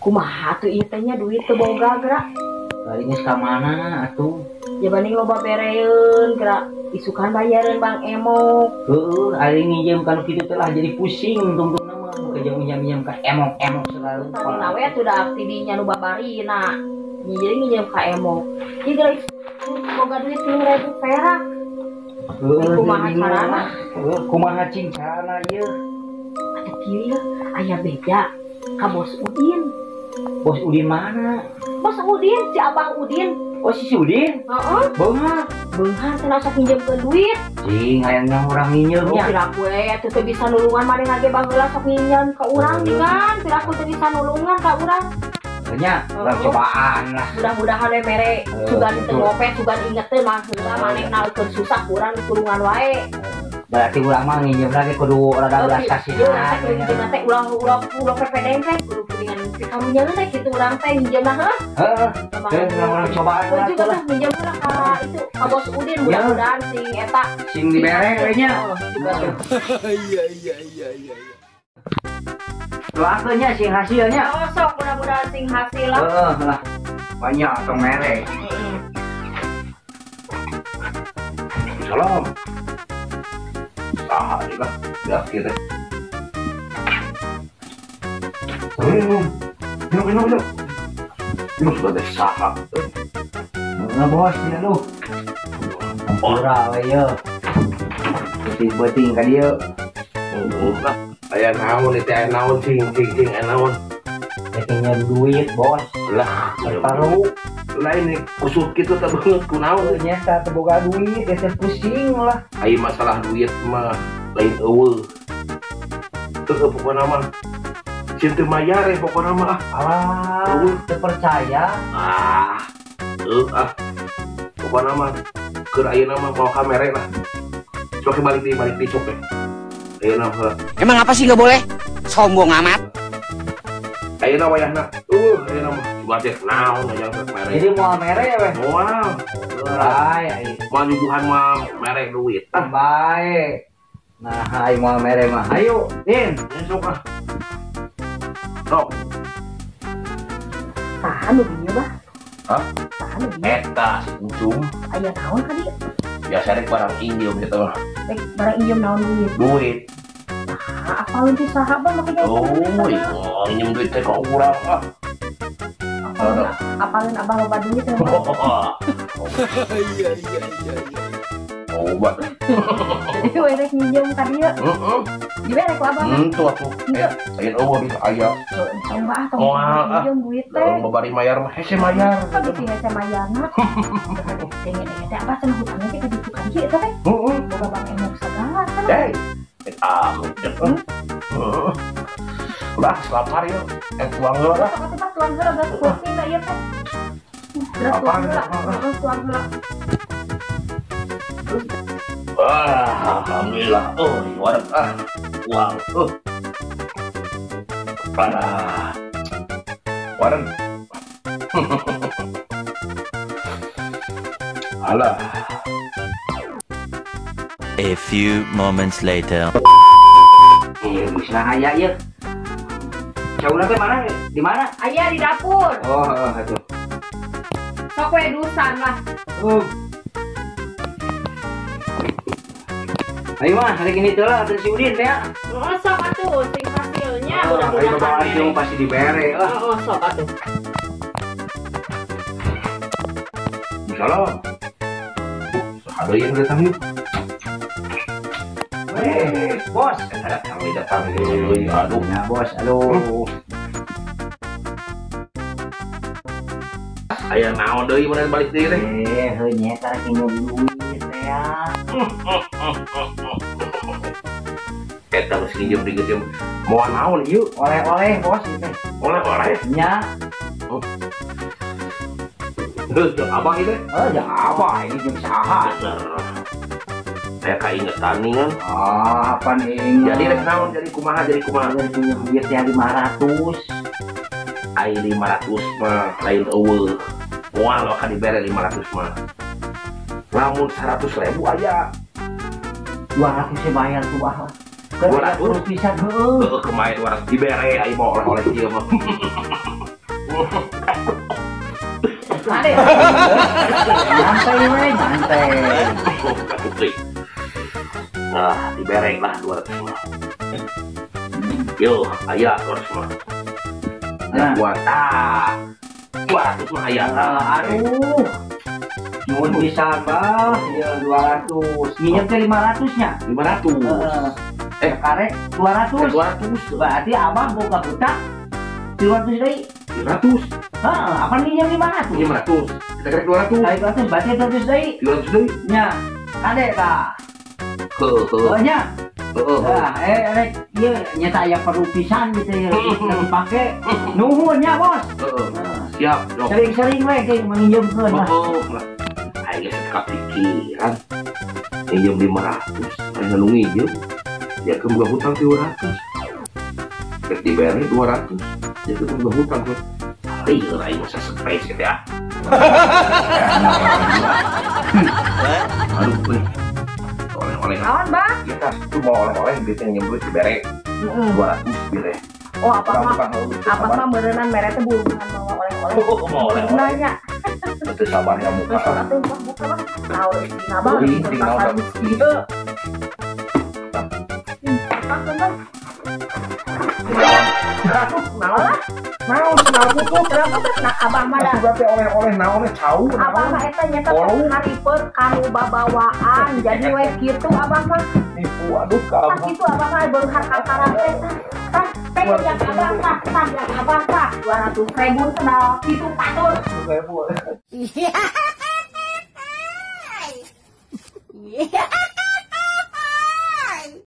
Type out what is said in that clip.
Kumaha tuh ieu teh nya duit teu boga geura. Bari geus ka mana atuh? Ya banding loba bereun geura isukan bayareun Bang Emok. Heueuh, ari nginjem ka nu kitu teh lah jadi pusing tungtungna mah nu kerja nginjem ka emok-emok selalu. Tadina we atuh da tidinya nu babarina. Jadi nginjem ka Emok. Ieu geura boga duit 3.000 perak. Heueuh, kumaha carana? Heueuh, kumaha cing carana ieu? Atuh kieu ya, aya beja ka Bos Udin. Bos Udin mana? Bos Udin, si Abah Udin. Oh, si Udin? Heeh. Beunghar. Beunghar cenah sok nginjemkeun duit. Cing, hayangna urang nginjem nya. Piraku we atuh teu bisa nulungan manehna ge baheula sok nginjem ka urang dengan piraku teu bisa nulungan ka urang. Nya, urang cobaan lah. Mudah-mudahan we mere sugan teu ngopet, sugan inget teh mah heula manehna keur susah urang tulungan wae. Berarti urang mah nginjem lagi kudu rada belas kasihan. Nginjem teh ulah ulah PPDM teh kudu kuningan karunya teh kitu urang teh nginjem mah heuh. Heeh. Urang cobaan lah. Juga teh nginjem heula ka itu ka Bos Udin mudah-mudahan sing eta sing dibere we nya. Iya. Doakeun nya sing hasilnya. Oh, sok mudah-mudahan sing hasil lah. Heeh lah. Banyak tong mere. Salam. Ah, lah, ya kita. Minum. Minum sudah deh saha. Nah, bos, ya lu. Ora we ye. Beuting-beuting ka dieu. Lah, aya naon teh, aya naon cing aya naon. Teh nyen duit, bos. Lah, perlu. Lain kusut kitu teh beungeut kunaon nya teh teu boga duit, teh pusing lah. Ai masalah duit mah lain eueuh. Teu pokona mah sieun teu mayar pokona mah ah. Alah, teu percaya. Ah. Heuh ah. Pokona mah keur ayeuna mah mau kamere lah. Sok balik deui sok we. Ayeuna heula. Emang apa sih enggak boleh? Sombong amat. Ayeuna wayahna. Ayeuna mah juga teh naon aja mere. Jadi moal mere ya weh. Moal. Bae, moal nyuguhan moal mere duit. Ah, bae. Nah, ayo moal mere mah. Ayo, Din. Sok ah. Sok. Saha nu dieu, Bah? Hah? Saha nu dieu? Eta si Ucum. Aya naon ka dieu? Biasa rek barang injem eta mah. Rek barang injem naon duit? Duit. Nah, apalun ti saha bah make Oh, injem duit teh ka urang ah. Apalun abah loba duit teh. Iya. Obat. Jadi we rek nginjem ka dieu. Heeh. Dibere ku abah. Henteu atuh. Lain eueuh bisa aya. Tong bah tong nginjem duit teh. Babari mayar mah hese mayar. Kok bisi hese mayarna. Denge-denge teh abah cenah hutangna teh ka ditu ka dieu eta teh. Heeh. Boga Bang Emok sagala cenah. Hey. Ah, udah selapar ya, tuang heula lah. Sok atuh tuang heula geus pusing da ieu teh. Geus tuang heula, tuang heula. Wah, alhamdulillah. Oh, wareg ah. Uang. Parah. Wareg. Alah. A few moments later. Iya, bisa aya ieu. Sauna teh mana? Di mana? Aya di dapur. Oh, atuh. Sok we dusan lah. Ayo mah, hari gini teh lah atuh si Udin teh ya. Heeh, sok atuh sing hasilnya mudah-mudahan. Ayo pasti dibere lah. Heeh, sok atuh. Salam. Ada yang datang yuk. Bos, datang. Aduh, nah, bos, aduh. Aya naon deui mun balik deui teh? Heuh nya eta rek nginjem duit teh ya. Eta geus nginjem duit teh. Moal naon ieu? Oleh-oleh, bos ieu teh. Oleh-oleh? Nya. Heuh, jeung abah ieu teh. Heuh, jeung abah ini jeung saha? Saya keingetan nih kan. Ah, apa nih? Jadi rek naon, jadi kumaha. Jadi punya duit ya 500. Ai 500 mah lain eueuh. Moal bakal dibere 500 mah. Lamun 100.000 aya. 200 sih bayar tuh ah. 200 pisan heueuh. Heeh, kemarin 200 dibere ai mah oleh-oleh ieu mah. Kade. Nyantai we, nyantai. Batuk. Nah, dibereng lah 200 mah. Yo, aya 200 mah. Nah, kuat. Ah. 200 mah aya. Aduh. Nuhun pisan, Bah. Ya 200. Nginjem teh 500 nya. 500. Karek 200. 200. Berarti abah boga hutang 300 deui. 300. Heeh, apa nginjem 500? 500. Kita karek 200. Karek 200 berarti 200 deui. 300 deui. Nya. Kade tah. Heuh. Heuh nya. Heeh. Nah, rek ieu nyata aya perlu pisan gitu ya dipake. Nuhun nya, Bos. Heeh. Siap, dok. Sering-sering we kayak menginjemkeun lah. Heeh. Aing geus kepikiran. Nginjem 500, aing nu nginjem. Ya ke boga hutang 300. Rek dibere 200. Ya ke boga hutang tuh. Lieur aing masa stres gitu ya. Aduh, euy. Oleh-oleh. Naon, Bang? Ya tas, itu mau oleh-oleh duit yang nyebut dibere 200 bere. Oh, apa mah? Apa mah beureunan mere teh buruan mau oleh-oleh. Oh, mau oleh-oleh. Nanya. Teu sabarnya muka. Atuh bah buka bah. Naon abah Ting naon gitu. Apa kan? Naon? Naon sendal butut? Kenapa teh nah abah mah da. Asup teh oleh-oleh naon teh cau. Abah mah eta nyata haripeun kanu babawaan. Jadi we kitu abah mah. Nipu aduh ka abah. Tah kitu abah mah beunghar kakara teh. Tah teh yang abah tah, tah yang abah tah 200.000 sendal kitu patut. 1.000. Iya.